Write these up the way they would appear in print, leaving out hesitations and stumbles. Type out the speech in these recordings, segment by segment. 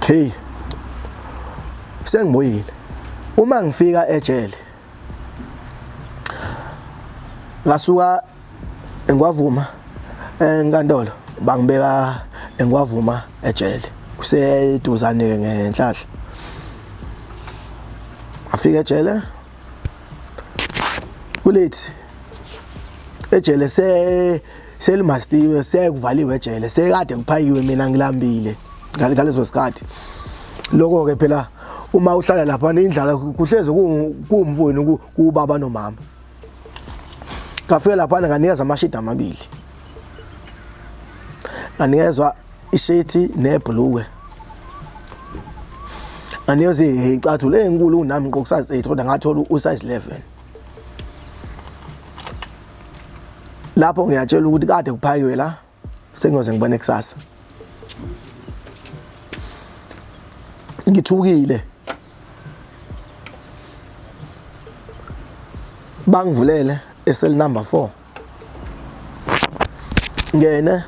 Hey. Sengibuyile. Uma ngifika ejele ngasuka engwavuma enkantolo bangibeka engwavuma ejele kuseduzane ngenhlahla. Afika ejele kulethi ejele se selimastiwe sekuvaliwe ejele sekade kuphakiwe mina ngilambile ngaleso sikhathi. Lokho ke phela uma uhlala lapha indlala kuhleze kuwumfowenu kubaba nomama. Ngafika lapha nganikeza amashidi amabili, nganikezwa ishethi nebhulukwe, nganikezwa iy'cathulo ey'nkulu kunami ngqo kusize 8 kodwa ngathola usize 11. Lapho ngiyatshela ukuthi kade kuphakiwe la, sengiyoze ngibone kusasa. Ngithukile, bangivulele esel number 4, ngene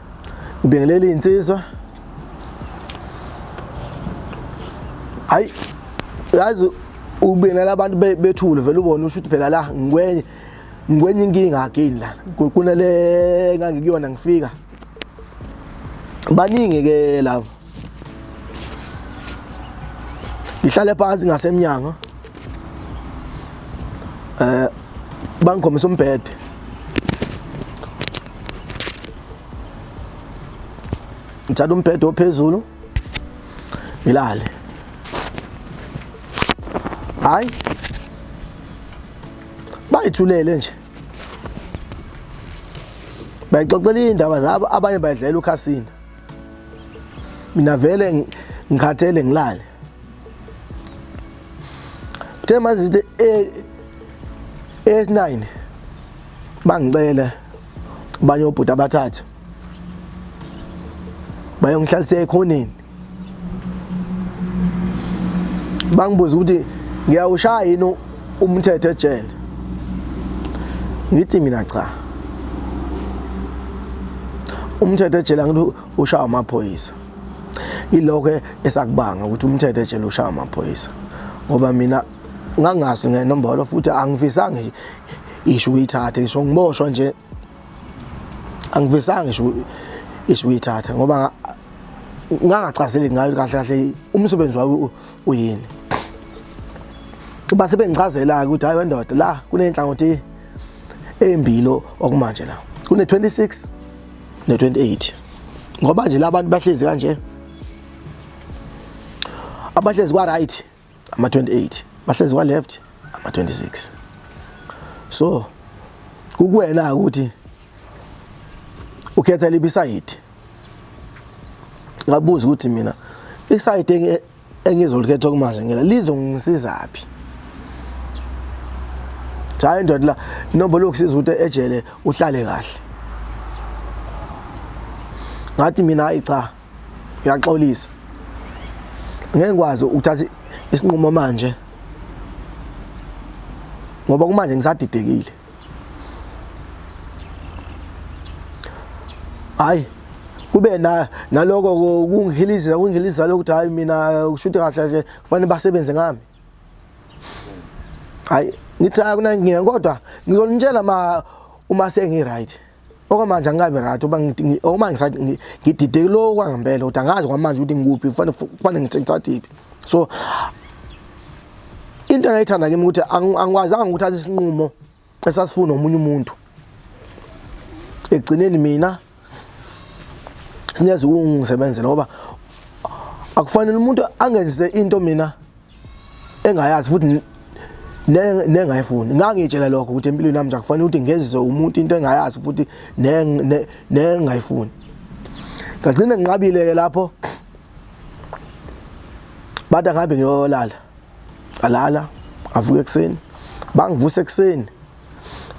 ngibingelela insizwa. Hayi, yazi ubingelela abantu bethule vele ubone usho ukuthi phela la ngikwenye ngikwenye inkinga again la kunale ngangikuyona ngifika. Baningi ke labo. Ngihlale phansi ngasemnyango, bangikhombisa umbhede, ngithatha umbhede ophezulu ngilale. Hayi, bayithulele nje, bayixoxela iy'ndaba zabo, abanye bayidlela ukhasina, mina vele ngikhathele ngilale. Kuthe manje e9 bangicela banye obhuti abathathu bayongihlalisa ekhoneni, bangibuza ukuthi ngiyawushaya yini umthetho ejele. Ngithi mina cha, umthetho ejele angithi ushaya amaphoyisa. Ilokho esakubanga ukuthi umthetho ejele ushaya amaphoyisa, ngoba mina ngangazi ngenombolo futhi angifisanga isho ukuyithatha, ngisho ngiboshwa nje angifisanga ngisho isho ukuyithatha, ngoba ngangachazeli ngayo kahle kahle umsebenzi wayo uyini. Base bengichazela ukuthi hayi wendoda, la kunenhlangothi embili okumanje, la kune 26 ne 28, ngoba nje labantu bahlezi kanje, abahlezi kwa right ama 28, bahlezi kwa left ama 26. So kukuwena ukuthi ukhetha libi side. Ngabuza ukuthi mina isayidi engizolikhetha kumanje ngila lizongisiza phi? Cha indoda, la inombolo yokusiza ukuthi ejele uhlale kahle. Ngathi mina hayi cha, ngiyaxolisa, ngeke ngikwazi ukuthatha isinqumo manje ngoba kumanje ngisadidekile. Hayi, kube na naloko kungihilizela kungihilizela ukuthi hayi mina kushuthi kahle nje kufanele basebenze ngami. Hayi, ngithi akunankinga, kodwa ngizonitshela ma uma sengi right. Okwamanje angikabi right, uba uma ngidideke lo kwangempela ukuthi angazi kwamanje ukuthi ngikuphi, kufanele ngithathiphi. So into engayithanda kimi ukuthi angikwazanga ukuthatha isinqumo esasifuna omunye umuntu, ekugcineni mina sinyazi ukungisebenzela, ngoba akufanele umuntu angenze into mina engayazi futhi nengayifuni. Ngangitshela lokho ukuthi empilweni yami nje akufanele ukuthi ngenzise umuntu into engayazi futhi nengayifuni. Ngagcina nginqabile ke lapho, bathi angihambe ngiyolala. Alala, avuka ekuseni, bangivusa ekuseni,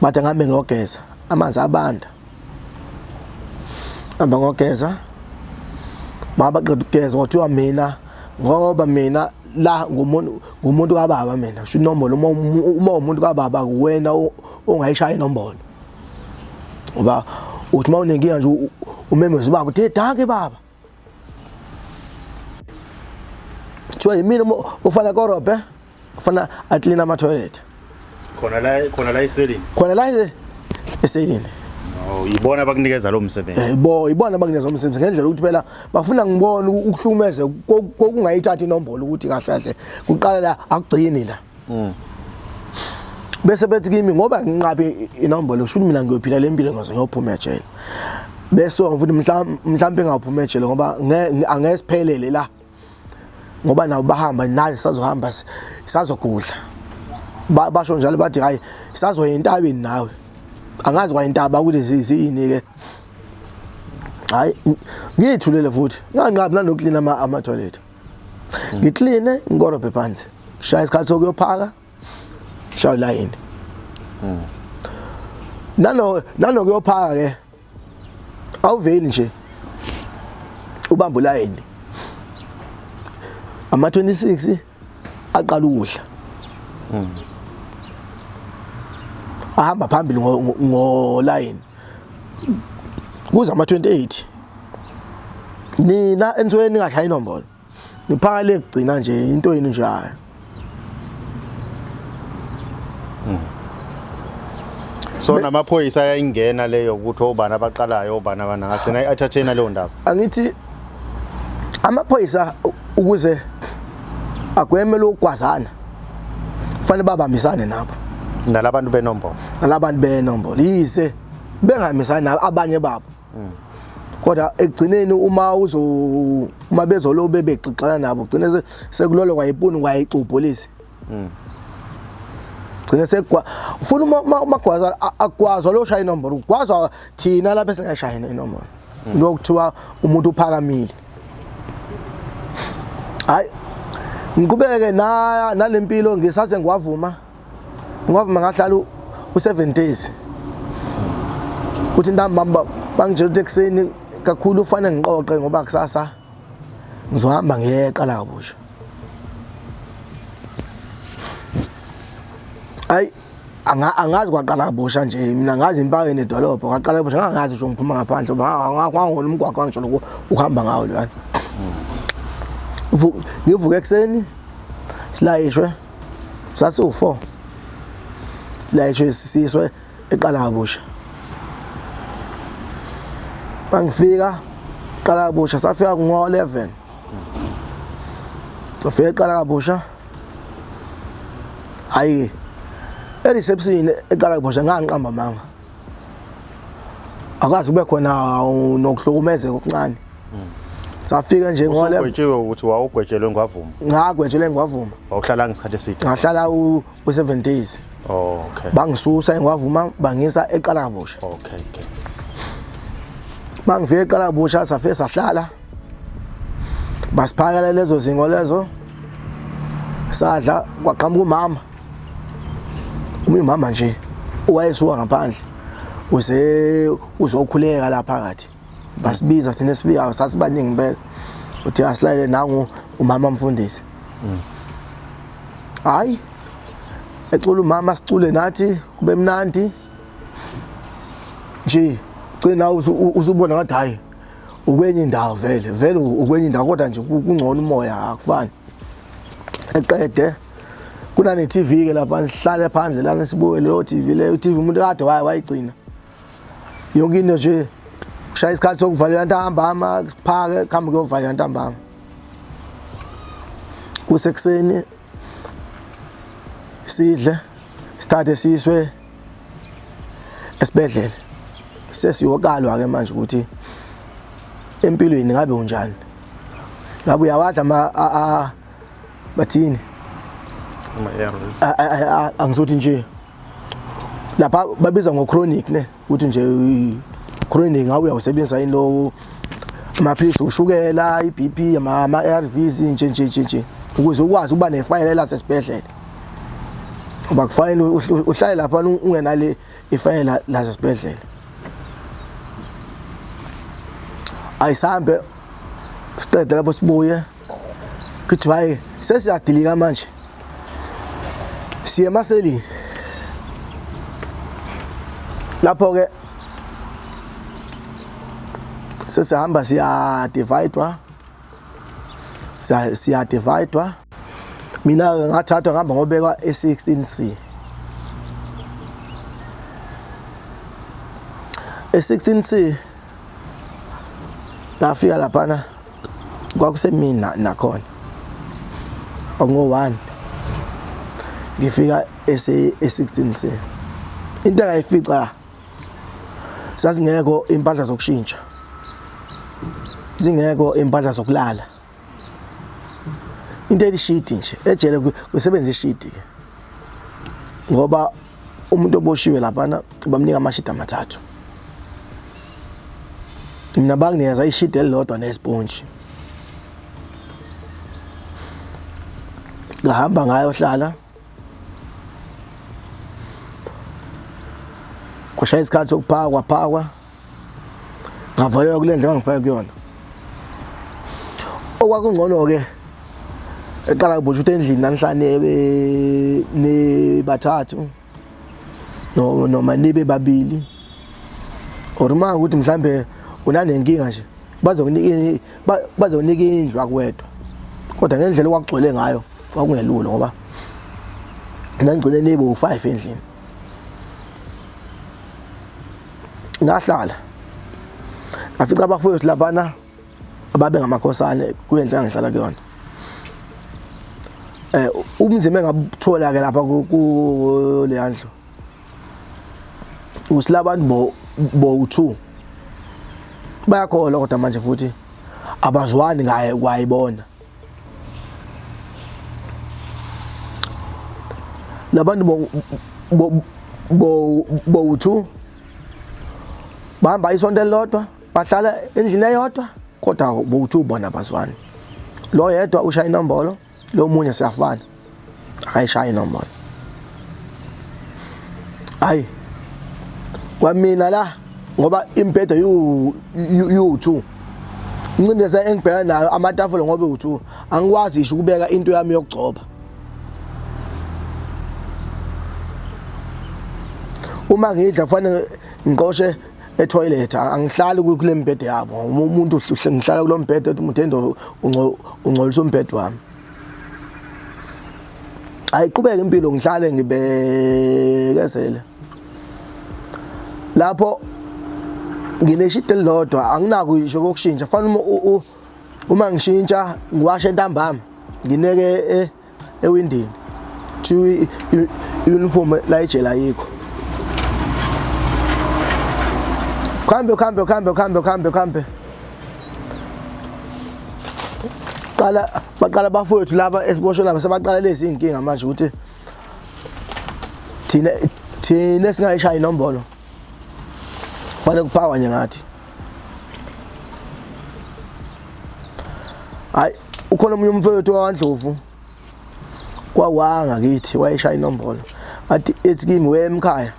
bathi angihambe ngiyogeza amanzi abanda. Hamba ngogeza, mabaqeda ukugeza kwathiwa mina, ngoba mina la ngumuntu kababa, mina kusho inombolo, uma umuntu kababa kuwena ongayishaya inombolo, ngoba uthi uma unenkinga nje umemeze ubaba uthi hey danke baba. Kuthiwa yimina ufana korobhe, ufana aclean ama toilet. Khona la eselini. Khona la eselini. Oh, ibona abakunikeza lo msebenzi. Eh bo, ibona abakunikeza umsebenzi ngendlela ukuthi phela bafuna ngibone ukuhlumeze kokungayithatha inombolo ukuthi kahle kahle kuqala la akugcini la. Bese bethi kimi ngoba nginqabe inombolo kusho ukuthi mina ngiyophila le mpilo ngaze ngiyophuma ejele. Bese futhi mhlambe ngaphuma ejele ngoba angeke siphelele la. Ngoba nabo bahamba nathi sazohamba sazogudla. Basho njalo bathi hayi sazoya entabeni nawe. Angazi kwayintaba ukuthi ziyini ke. Hayi ngiyithulele futhi nganqabi nanokuklina ama toilet. Ngikline ngikorobhe phansi. Shaya isikhathi sokuyophaka. Shaya line. Nano nanokuyophaka ke awuveli nje ubamba ulayini. Ama 26 aqala ukudla. Ahamba phambili ngo line. Kuza ama 28. Nina ensuke ningashaya inombolo. Niphaka le kugcina nje into yini nje hayi. So namaphoyisa ayayingena leyo ukuthi obani abaqalayo obani abanangagcina i-entertainer leyo ndaba. Angithi amaphoyisa ukuze agweme lokugwazana kufanele babambisane nabo. Nalabantu benombolo. Nalabantu benombolo yize bengahambisani nabo abanye babo. Kodwa ekugcineni uma uzo uma bezolo bebexixana nabo gcine sekulolo kwayipuni kwayixubho lesi. Gcine sekwa ufuna uma magwaza agwazwa lo shaya inombolo ugwazwa thina lapha esingashaya inombolo. Lokuthiwa umuntu uphakamile. Hayi ngiqhubeke na nalempilo ngisaze ngiwavuma. Ngiwavuma ngahlala u7 days. Kuthi ntambama bangitshela ukuthi ekuseni kakhulu ufanele ngiqoqe ngoba kusasa ngizohamba ngiyeqala kabusha. Hayi angazi kwaqala kabusha nje mina ngazi impaka nedolobha kwaqala kabusha ngangazi ngisho ngiphuma ngaphandle kwangona umgwaqo ngisho ukuhamba ngawo lwana. Ngivuke ekuseni silayishwe sasiwu4 silayishwe siswe eqala kabusha. Bangifika qala kabusha safika ngo 11. Safika eqala kabusha. Hayi e reception eqala kabusha ngangiqamba manga. Akazi kube khona nokuhlukumezeka okuncane. Safika nje ngo 11. Usugwetshiwe ukuthi wawugwetshelwe ngwavuma. Ngagwetshelwe ngwavuma. Wawuhlala ngesikhathi eside. Ngahlala u7 days. Okay. Bangisusa engwavuma bangisa eqala kabusha. Okay okay. Bangifika eqala kabusha safike sahlala. Basiphakela lezo zingo lezo. Sadla kwaqhamuka umama. Umama nje owayesuka ngaphandle uze uzokhuleka la phakathi. Basibiza thina esifikayo sasibaningi impela. Uthi asilayele nangu umama mfundisi. Hayi ecula umama sicule nathi kube mnandi nje gcina uzubona ngathi hayi ukwenye indawo vele vele ukwenye indawo kodwa nje kungcono umoya akufani. Eqede kunane TV ke lapha sihlale phandle lana sibuke leyo TV leyo TV umuntu kade wayigcina yonke into nje kushaya isikhathi sokuvalela ntambama siphake kuhambe kuyovalela ntambama kusekuseni sidle sithathe siswe esibhedlela sesiyokalwa ke manje ukuthi empilweni ngabe unjani ngabe uyawadla ama bathini ama ARVs angizothi nje lapha babiza ngo chronic ne ukuthi nje chronic ngabe uyawusebenzisa yini lo amaphilisi ushukela iBP ama ARVs nje nje nje nje ukuze ukwazi ukuba nefayela lasesibhedlela ngoba kufanele uhlale lapha ungenale ifayela lasesibhedlela. Ayisambe siqede lapho sibuye kuthi hayi sesiyadilika manje siye emaselini lapho ke sesihamba siya dividewa Siya dividewa. Mina ngathathwa ngihamba ngobekwa e16C. E16C ngafika laphana kwakusemini nakhona. Okungo-1 ngifika e-16C. Into engayifica sasingekho impahla zokushintsha. Zingekho impahla zokulala. Into elishidi nje ejele kusebenza ishidi ke. Ngoba umuntu oboshiwe laphana bamnika amashidi amathathu. Mina banginikeza ishidi elilodwa nesponji. Ngahamba ngayohlala kwashaya isikhathi sokuphakwa kwaphakwa ngavalelwa kule ndlu engangifake kuyona. Okwakungcono-ke eqala kubosha ukuthi endlini nanihlane nibathathu noma nibe babili or uma ukuthi mhlambe unanenkinga nje bazokunika bazokunika indlu akuwedwa, kodwa ngendlela okwakugcwele ngayo kwakungelula ngoba nangigcine nibe u5 endlini. Ngahlala ngafica abafowethu laphana ababe ngamakhosane kuyendlu engihlala kuyona. Ubunzima engabuthola ke lapha kuleya ndlu ukuthi labantu bo-2 bayakholwa, kodwa manje futhi abazwani ngaye kwayibona. Labantu bo-2 bahamba isonto elilodwa, bahlala endlini eyodwa, kodwa bo-2 bona abazwani. Lo yedwa ushaya inombolo, lo munye siyafana akayishaya inombolo. Hayi kwamina la ngoba imbhedo yu-2 incindeza engibhekana nayo amatafula ngoba u-2 angikwazi isho ukubeka into yami yokugcoba. Uma ngidla kufanele ngiqoshe etoilet, angihlali kule mbhede yabo. Umuntu ngihlala kulo mbhede umuntu endo ungcolisa umbhede wami. Ayiqhubeke impilo ngihlale ngibekezele. Lapho ngineshidi elilodwa anginako ngisho kokushintsha, fanele uma ngishintsha ngiwashe ntambama ngineke ewindini. Thiwa i-uniform la ejele ayikho. Khambe khambe khambe khambe khambe khambe. Qala baqala bafowethu laba esiboshwe laba sebaqala lezi inkinga manje ukuthi thina thina singayishaya inombolo. Kufanele kuphakwa nje ngathi. Hayi ukhona omunye umfowethu wakwaNdlovu kwawanga kithi wayeshaya inombolo. Athi ethi kimi wemkhaya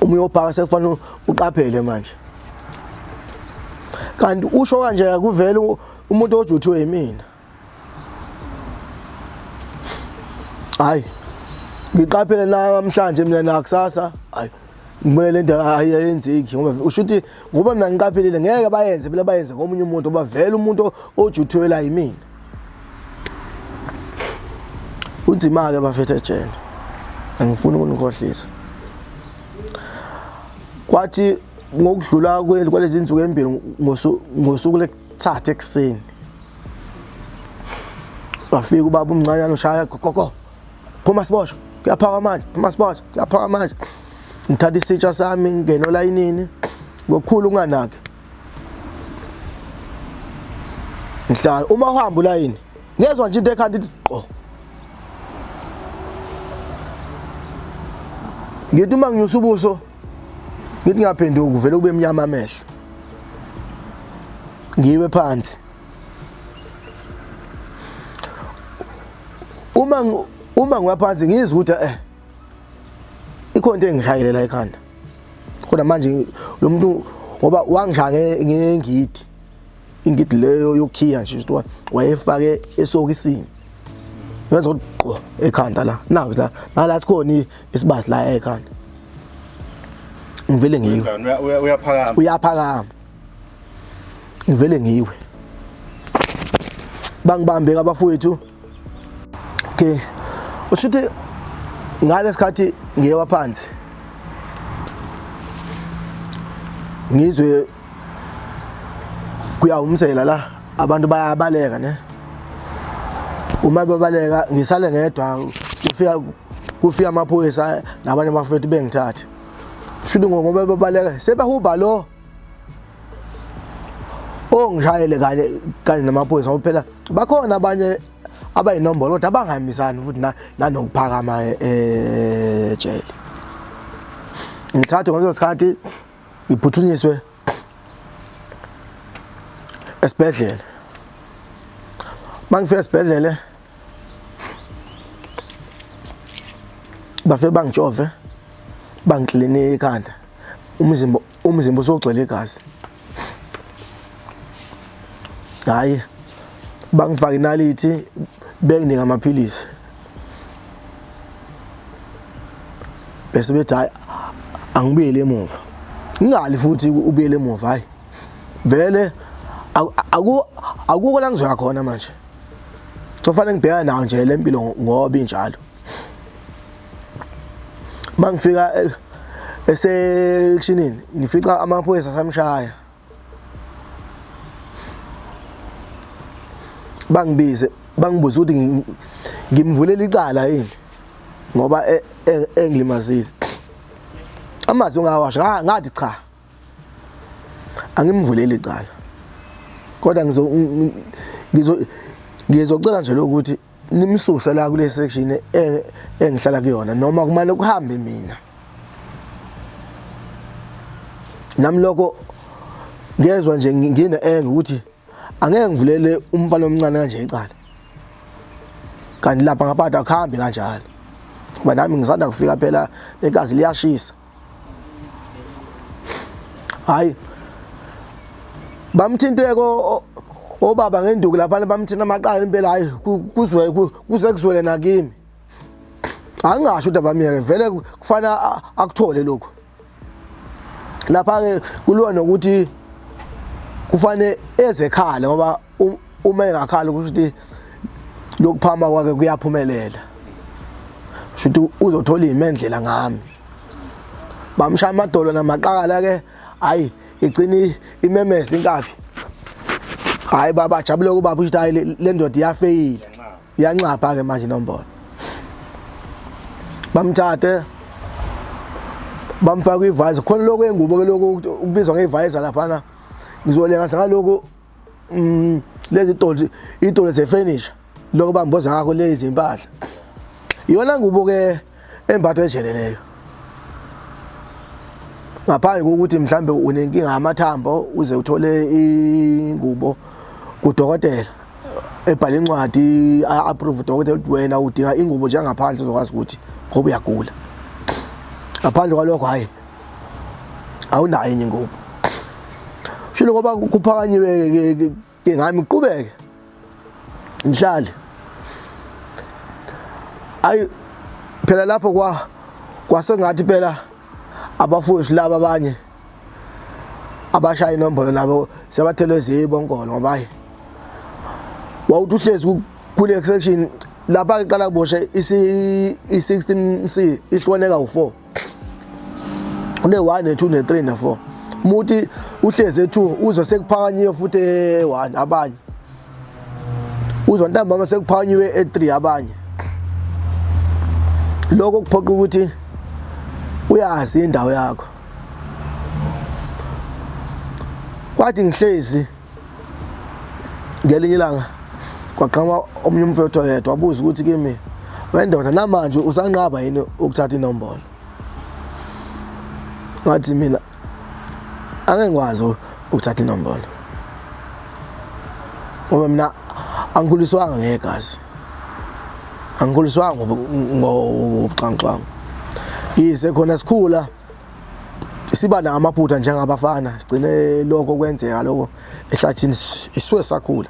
uma uyophaka sekufanele uqaphele manje. Kanti usho kanje kuvela umuntu ojuthiwe yimina. Hayi ngiqaphele namhlanje mina nakusasa, hayi ngibone le nto ayenzeki ngoba usho ukuthi ngoba mina ngiqaphelile ngeke bayenze phela bayenze ngomunye umuntu ngoba vele umuntu ojuthiwe la yimina. Kunzima-ke bafethu ejele, angifuni ukunikhohlisa. Kwathi ngokudlula kwalezi nsuku embili ngosuku lekuthatha ekuseni wafika ubaba umncanyana ushaya gogo, phuma siboshwa kuyaphaka manje, phuma siboshwa kuyaphaka manje. Ngithatha isitsha sami ngingena olayinini ngokukhulu ukunganaki. Ngihlala uma uhamba ulayini ngezwa nje into ekhanda ithi qo. Ngithi uma nginyusa ubuso ngithi ngiyaphenduka kuvele kube mnyama amehlo. Ngiwe phansi. Uma uma ngiwa phansi ngizwa ukuthi ikhona into engishayele la ekhanda. Kodwa manje lo muntu ngoba wangishaya ngengidi. Ingidi leyo yokukhiya nje ukuthi wayefake esokisini. Yenza ukuthi qo ekhanda la. Naku la nala sikhona isibazi la ekhanda. Ngivele ngiwe. Uyaphakama. Uyaphakama. Ngivele ngiwe. Bangibambe abafowethu. Okay. Usho ukuthi ngalesikhathi ngiyewa phansi. Ngizwe kuyawumsela la abantu bayabaleka ne. Uma babaleka ngisale ngedwa kufika amaphoyisa nabanye abafowethu bengithathe. Shuthi ngoba babaleka sebahuba lo ongishayele kanye kanye namaphoyisa ngoba phela bakhona abanye abayinombolo kodwa abangahambisani futhi nanokuphakama ejele. Ngithathwe ngaleso sikhathi ngiphuthunyiswe esibhedlela. Mangifika esibhedlela bafike bangijove bangikline ikhanda umzimba usugcwele igazi. Hayi bangifaka inalithi benginika amaphilisi bese bethi hayi angibuyele emuva ngingali futhi ubuyele emuva hayi vele akukho la ngizoya khona manje sofanele ngibhekane nayo nje le mpilo ngoba injalo. Mangifika esekshinini ngifica amaphoyisa asamshaya bangibize bangibuza ukuthi ngimvulela icala yini ngoba engilimazile. Amazwi ongawasho ngathi cha angimvuleli icala kodwa ngizo ngizo ngizocela nje lokuthi nimsuse la kule section engihlala kuyona noma kumane kuhambe mina. Nami lokho ngezwa nje ngine enge ukuthi angeke ngivulele umfana omncane kanje icala kanti lapha ngaphandle akuhambi kanjalo ngoba nami ngisanda kufika phela negazi liyashisa. Hayi bamthinteko obaba ngenduku lapha bamthinta amaqala impela hayi kuzwe kuze kuzwele nakimi. Angingasho ukuthi abamyeke vele kufana akuthole lokhu. Lapha ke kuliwa nokuthi kufane ezekhala ngoba uma engakhala kusho ukuthi lokuphama kwakhe kuyaphumelela. Kusho ukuthi uzothola imendlela ngami. Bamshaya amadolo namaqakala ke hayi igcina imemeza inkabi. Hayi baba jabule ubaba usho hayi le ndoda iyafeyila. Iyanxapha ke manje inombolo. Bamthathe bamfaka kwi-visor khona lokho engubo ke lokho ukubizwa nge-visor laphana ngizolenga ngalokho lezi tolo itolo ze-furniture lokho bamboza ngakho lezi impahla iyona ngubo ke embathwa ejele leyo ngaphandle kokuthi mhlambe unenkinga yamathambo uze uthole ingubo kudokotela ebhala incwadi a-approve udokotela ukuthi wena udinga ingubo njengaphandle uzokwazi ukuthi ngoba uyagula. Ngaphandle kwalokho hayi awunayo enye ingubo. Shilo ngoba kuphakanyiwe ke ngami uqhubeke ngihlale. Ayi phela lapho kwa kwasengathi phela abafowethu laba abanye abashaya inombolo nabo sebathelwe zibonkolo ngoba hayi wawuthi uhlezi kule section lapha iqala kuboshe i-16C ihlukaneka u4 une 1 ne 2 ne 3 ne 4 muthi uhlezi e2 uzwe sekuphakanyiwe futhi e1 abanye uzwa ntambama sekuphakanyiwe e3 abanye. Lokho kuphoqa ukuthi uyazi indawo yakho. Kwathi ngihlezi ngelinye ilanga kwaqhamuka omunye umfowethu oyedwa wabuza ukuthi kimi wendoda namanje usanqaba yini ukuthatha inombolo. Ngathi mina angeke ngikwazi ukuthatha inombolo ngoba mina angikhuliswanga ngegazi, angikhuliswanga ngobuxhwanguxhwangu. Yize khona sikhula siba nawo amaphutha njengabafana sigcine lokho kwenzeka lokho ehlathini isuke sakhula.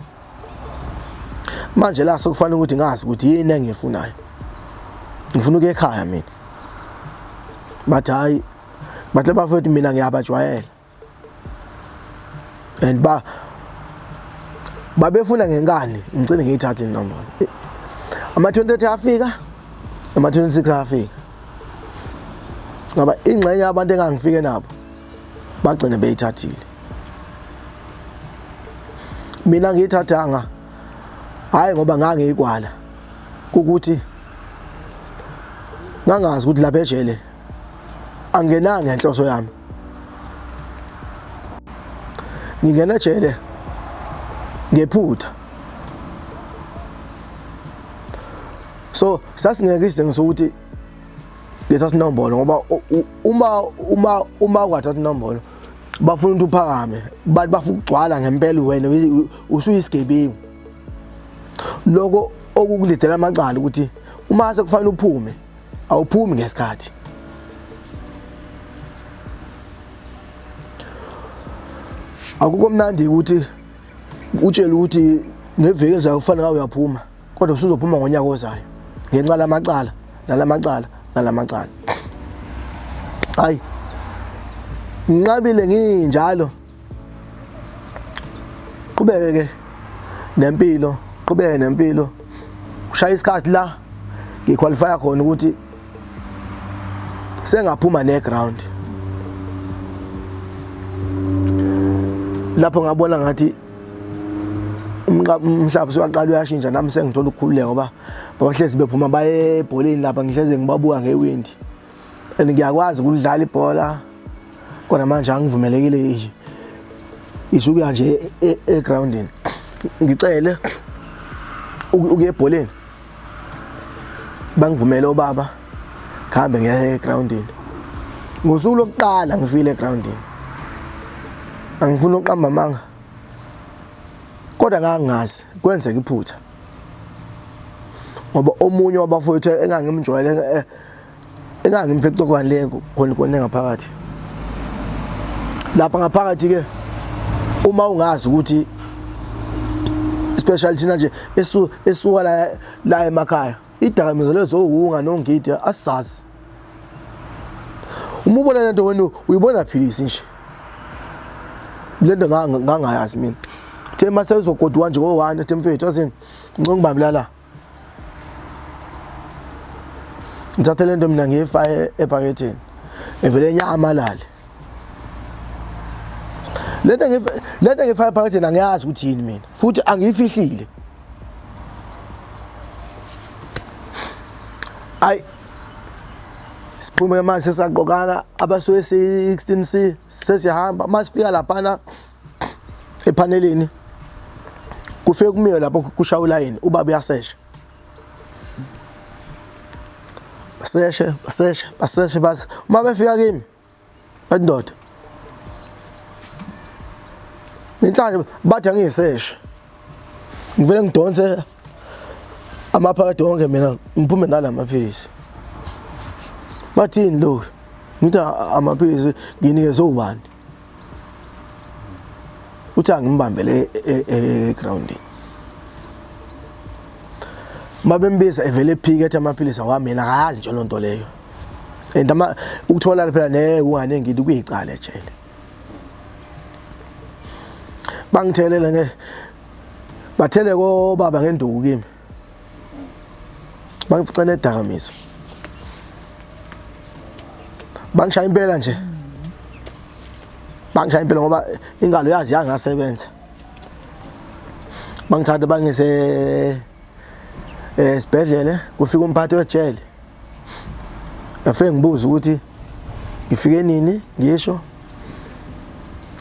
Manje la sokufanele ukuthi ngazi ukuthi yini engiyifunayo. Ngifuna ukuya ekhaya mina. Bathi hayi bathi bafethu mina ngiyabajwayela. And ba Babefuna ngenkani ngigcine ngiyithathe inombolo. Ama-23 afika, ama-26 afika. Ngoba ingxenye yabantu engangifike nabo bagcine beyithathile. Mina ngiyithathanga hayi ngoba ngangiyigwala ukuthi ngangazi ukuthi lapha ejele angenanga ngenhloso yami. Ngingena ejele ngephutha. So sasingeke isidingo sokuthi ngethatha inombolo ngoba uma kwathatha inombolo bafuna ukuthi uphakame, bathi bafuna ukugcwala ngempela wena usuyisigebengu. Lokho okukulidela amacala ukuthi uma sekufanele uphume awuphumi ngesikhathi. Akukho mnandi ukuthi utshele ukuthi ngeviki elizayo kufanele ngabe uyaphuma, kodwa usuzophuma ngonyaka ozayo ngenxa lamacala nalamacala nalamacala. Hayi, nginqabile nginjalo. Qhubeke ke nempilo, qhubeke nempilo. Kushaya isikhathi la ngiqualify khona ukuthi sengaphuma neground. Lapho ngabona ngathi umhlaba usuyaqala uyashintsha, nami sengithola ukukhululeka ngoba bahlezi bephuma baye ebholeni lapha, ngihlezi ngibabuka ngewindi and ngiyakwazi ukudlala ibhola, kodwa manje angivumelekile isukuya nje egroundini. Ngicele ukuya ebholeni, bangivumele obaba ngihambe ngiye egroundini. Ngosuku lokuqala ngifile egroundini, angifuni ukuqamba amanga, kodwa ngangingazi kwenzeka iphutha ngoba omunye wabafowethu engangimjwayele engangimfecokwane le khona khona ngaphakathi lapha ngaphakathi ke, uma ungazi ukuthi special thina nje esuka la emakhaya idakamizwa lezowunga nongidi asizazi. Uma ubona lento wena uyibona philisi nje lento ngangayazi mina. Uthe mase uzogoduka nje ngo-1 ethi mfethu azini ngicela ngibambe la, ngithathe lento mina ngiyifake ephaketheni evele nyamalale. Lento engifake ephaketheni angiyazi ukuthi yini mina, futhi angiyifihlile. Ayi, siphume manje sesaqokana abasuke 16C sesihamba. Masifika laphana ephanelini kufike kumiwe lapho kushaya ulayini, ubaba uyasesha, baseshe baseshe baseshe, base uma befika kimi bathi ndoda inhlanhla, bathi angiyiseshe, ngivele ngidonse amaphakade wonke mina ngiphume nala maphilisi. Bathini lokhu? Ngithi amaphilisi nginikezwe ubani? Uthi angimbambele egroundini. Mabembiza evele ephike ethi amaphilisi awamina, akayazi nje lonto leyo. And ama ukuthola phela ne ngithi kuyicala ejele. Bangithelele nge bathele kobaba ngenduku kimi, bangifice nedakamizwa, bangishaya impela nje, bangishaya impela ngoba ingalo yazi yangasebenza. Bangithatha bangise esibhedlele, kufika umphathi wejele, ngafike ngibuza ukuthi ngifike nini, ngisho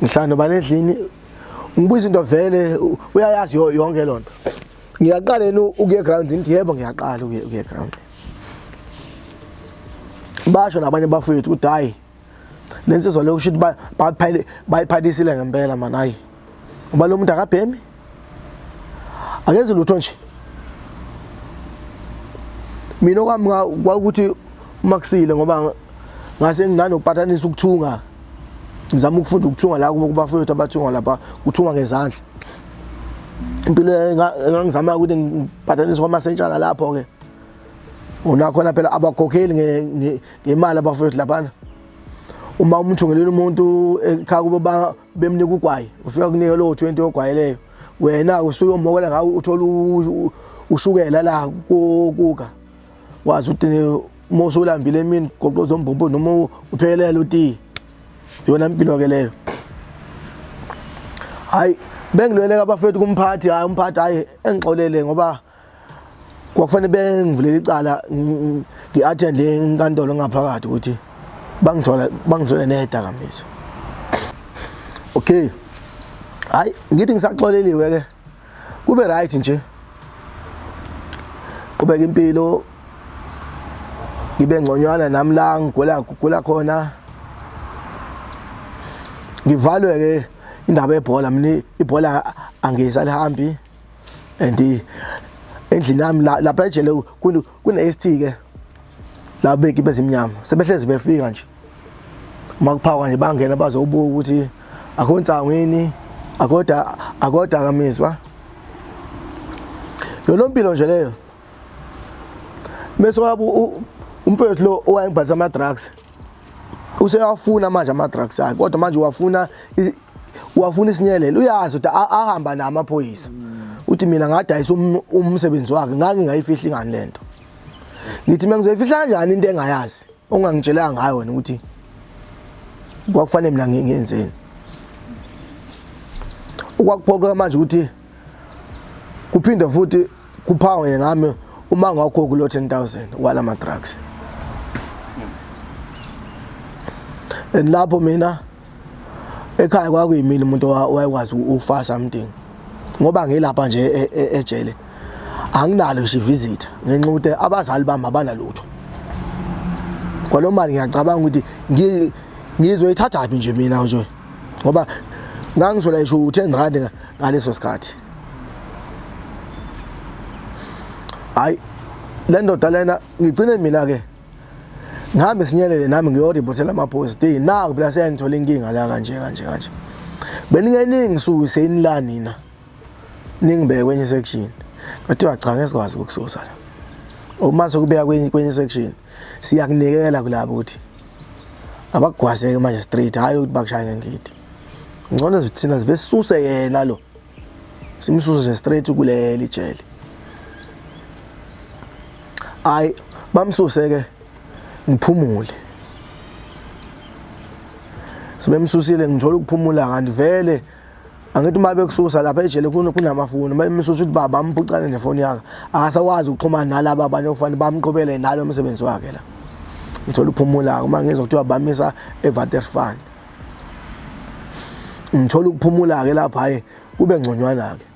ngihlala nobani endlini, ngibuza into vele uyayazi yonke lonto. Ngiyaqala yini ukuya egroundini? Ngithi yebo, ngiyaqala ukuya egroundini. Basho nabanye bafowethu ukuthi hayi, le nsizwa leyo kusho ukuthi bayiphalisile ngempela mani, hayi ngoba lo muntu akabhemi, akenzi lutho nje. Mina okwami kwakuthi uma kusile, ngoba ngase nginanokupatanisa ukuthunga, ngizama ukufunda ukuthunga la kubo kubafowethu abathunga lapha, kuthungwa ngezandla. Impilo engangizama ukuthi ngipatanise kwamasentshana lapho-ke, unakhona phela abakhokheli ngemali abafowethu laphana. Uma umthungelela umuntu ekhaya kubo bemnika ugwayi, ufika kunike lowo 20 ogwayi leyo. Wena usuyomokela ngawe uthola ushukela la kuka. Wazi ukuthi uma usulambile emini goqoza umbhobho noma uphekelele uti. Yona impilo ke leyo. Hayi bengilweleka abafethu kumphathi, hayi umphathi hayi engixolele ngoba kwakufanele bengivulele icala ngi-attend inkantolo ngaphakathi ukuthi bangithola bangithole nedakamizwa. Okay. Hayi ngithi ngisaxoleliwe ke kube right nje. Qhubeka impilo ngibe ngconywana nami la ngigula gula khona. Ngivalwe ke indaba yebhola mina ibhola angisalihambi and endlini yami lapha ejele kune ST ke la beki bezimnyama sebehlezi befika nje uma kuphakwa nje bangena bazobuka ukuthi akho nsangu yini akoda akoda kamizwa yona impilo nje leyo bese kwabo umfethu lo owayengibhalisa ama drugs useyawafuna manje ama drugs akhe kodwa manje uwafuna uwafuna isinyelelo uyazi ukuthi ahamba namaphoyisa uthi mina ngadayisa umsebenzi wakhe ngake ngayifihla ingane lento ngithi mina ngizoyifihla kanjani into engayazi ongangitshelanga ngayo wena ukuthi kwakufanele mina ngiyenzeni okwakuphoqa manje ukuthi kuphinde futhi kuphangwe ngami uma ngakho kulo 10000 wala ma drugs and lapho mina ekhaya kwakuyimina umuntu owayekwazi ukufaka something ngoba ngilapha nje ejele anginalo ngisho visitor ngenxa ukuthi abazali bami abanalutho kwalo mali ngiyacabanga ukuthi ngizoyithathaphi nje mina nje ngoba ngangizola ngisho u-10 rand ngaleso sikhathi hayi le ndoda lena ngigcine mina ke ngihambe sinyelele nami ngiyoripotela amaphoyisa ukuthi naku phela sengithola inkinga la kanje kanje kanje benike ningisuse yini la nina ningibeke kwenye section kwathiwa cha ngeke sikwazi ukukususa la uma sokubeka kwenye kwenye section siyakunikela kulabo ukuthi abakugwazeke manje straight hayi ukuthi bakushaye ngengidi ngcono thina sive sisuse yena lo simsuse nje straight kuleli jele hayi bamsuse ke ngiphumule sebemsusile ngithola ukuphumula kanti vele angithi uma bekususa lapha ejele kunamafoni uma emsusa ukuthi baba amphucane nefoni yakhe akasakwazi ukuxhumana nalaba abanye okufanele bamqhubele nalo umsebenzi wakhe la ngithola ukuphumula uma ngizwa kuthiwa bamisa eVaterfan ngithola ukuphumula ke lapha hayi kube ngconywana ke.